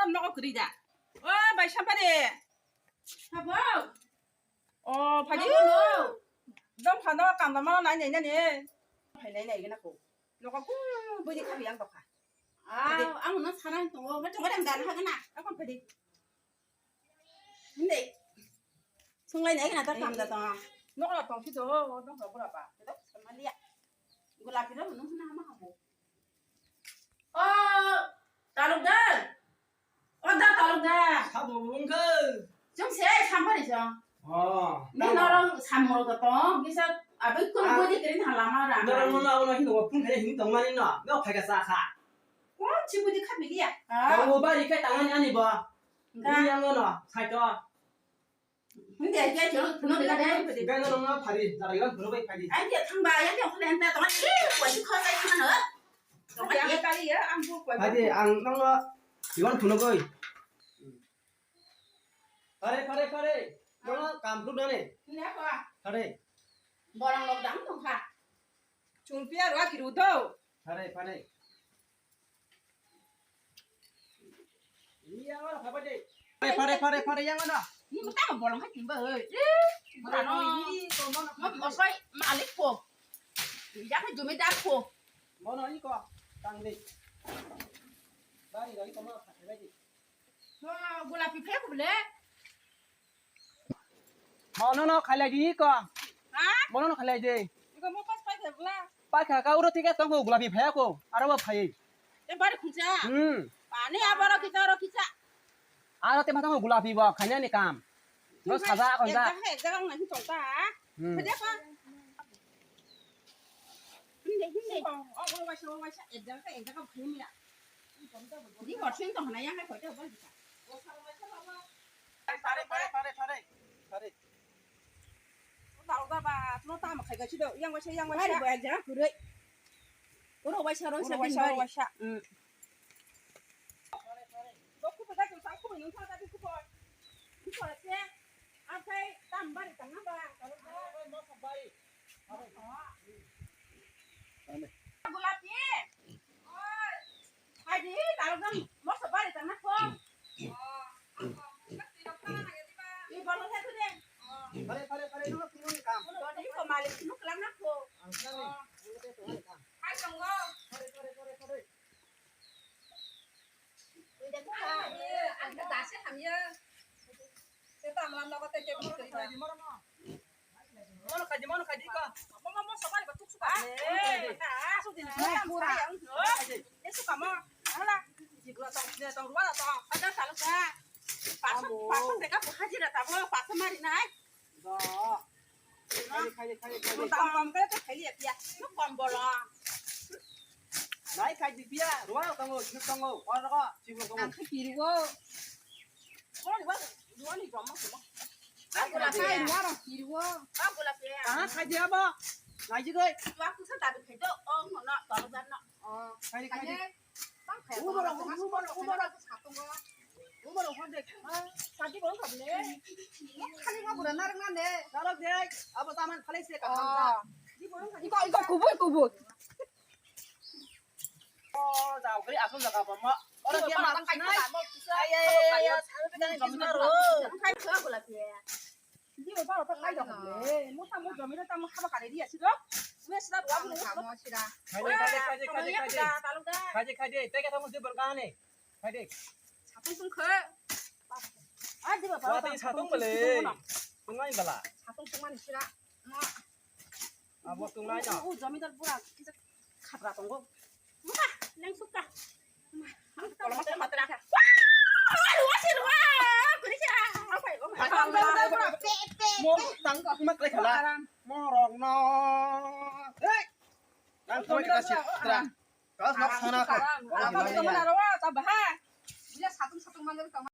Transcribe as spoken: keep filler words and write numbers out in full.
Nogo kwrwi da. O bai Sampari. Sabo. O phadi. Sabo no. Dong phano kam da mano nai nai nani. Phai nai nai gana ko. Nogo ku bui di khabi ang dokha. Ah, ang no sana tongo. Ba tongo dang dan ha gana. Akon phadi. Hindi. Sunglai nai gana ta kam da tongo. Nogo tong si do, nogo bura ba. Samalia. Gulapi ro no na ma habo. O talukdar. O da talukdar. Sabo wngkha. Chwng se Sampari chwng. O. Ni norong samung rok tong, kisa abui kun bui di kiri thang lama ra. Norong no abo no hin do pun khe hin tong mani no. No phai ka sa kha. Kon si bui di kha bili ya. Tong bo bari khe tang ani ani bo. Ni yang no sai to. Hindi, hindi, hindi, hindi, hindi. Gana nang na phari, jara iwan phunuk bai phadi. Ang dia thangba, yang dia khole anta, tong, eh, kuat si khosai mana, eh? Tong, eh. Kali ya, ang bu kuat. Phadi, ang nang na iwan phunuk oi. Phare, phare, phare. Nang na kam phunuk nane. Hindi ako. Phare. Borang lockdown tong kha. Chungpia rwa kiru do. Phare, phare. Iya, ora, phare, phare. Phare, phare, phare, phare, yang mana? Ni mo tamo bolong hai timba, oi. Ora no. Mo bosoi malik po. Ya ke jumidar po. Mono iko, tangli. Bari, bari, komo, phare, phare. Mo gulapi phek bole. Mono no khalai di ko. Ha? Mono no khalai di. Iko mo pas pai khe bla. Pai kha ka uro thik tong ko gulapi phai ko. Aro bo phai. Te bari khuncha. Hmm. Ani aboro kita oro kita. Aro te matang gulapi bo khanya ni kam. No saja ko da. Ek jaga, ek jaga nang chong ta. Hmm. Khanya ko. Hindi, hindi. Oh, oh, waisa, oh, waisa. Ek jaga, ek jaga khanya mila. Di hor sin to hana yang hai ko te bal kita. Pare, pare, pare, pare. Pare. Talo da ba, no tamo khai ga chido. Yang waisa, yang waisa. Pare bo ek jaga kuroi. Oro waisa, oro waisa, oro waisa. Hmm. Doku pada tu sangku ni sa ta doku po. Doku po se. Atai tam bari tang na ba. Gulapi. Oi. Haji, talok jang moso bari tang na ko. Ni bolo sa tu de. Pare, pare, pare, no, no, no, kam. Doni ko malik no kelang na ko. Ang kelang ni. Ang kelang ni. Hai, tonggo. Pare, pare, pare, pare. Ang ke dasi hamya. Kita malam nogo te ke bini kiri ba. Mono kaji, mono kaji ko. Momo mo sobai ba tuk suka. Eh, na, su din. Mono kaji. Esu kamo. Hala. Jigla tong, jigla tong, ruwa tong. Ada salu sa. Pasu, pasu deka buhaji da tabo, pasu mari nai. Khaidi, khaidi, khaidi, khaidi. Tam kom khe to khaidi ya. No kom bolo. Nai khaidi biya. Ruwa tongo, sinu tongo. Oro ko, chibu tongo. Ang khe kiriwo. Ko ruwa, ruwa ni kom mo. Ang kula khaidi, ruwa ro kiriwo. Ang kula khe. Aha, khaidi abo. Nai jigoi. Ruwa kusa tabi khaidi. Oh, no, no, tolo jan no. Oh, khaidi, khaidi. Uborok, uborok, uborok. Uborok hor de. Sadi borok kable. Khali ma bura narang nande. Narok de. Abo taman khalai se ka. Iko, iko kubui, kubui. Oh, jao kali asal jaga bama. Ora dia ma kai nai. Ay, ay, ay, ay. Sabi tani gam na ro. Kai sa bula pia. Di ba ba ta kai dok le. Mo ta mo jomi ta mo haba kare di asi dok. Me sida dua mo. Kamo sida. Khaidi, khaidi, khaidi, khaidi, khaidi. Khaidi, khaidi. Tega ta mo di borga ne. Khaidi. Satung sung khe. Ah, di ba ba. Wa ta satung bale. Tungai bala. Satung sung mani sida. Mo. Abo tungai na. U jomi dal pura. Khatra tongo. Mama, nang sukha. Mama, matra matra. Wah, wah, sih, wah, kuri sih, ah, apa ya? Mo tang ka kuma kle khala. Mo rong no. Hei. Nang koi ka sitra. Kas nak sana ka. Apa itu mana rawa? Tambah ha. Dia satu satu mana?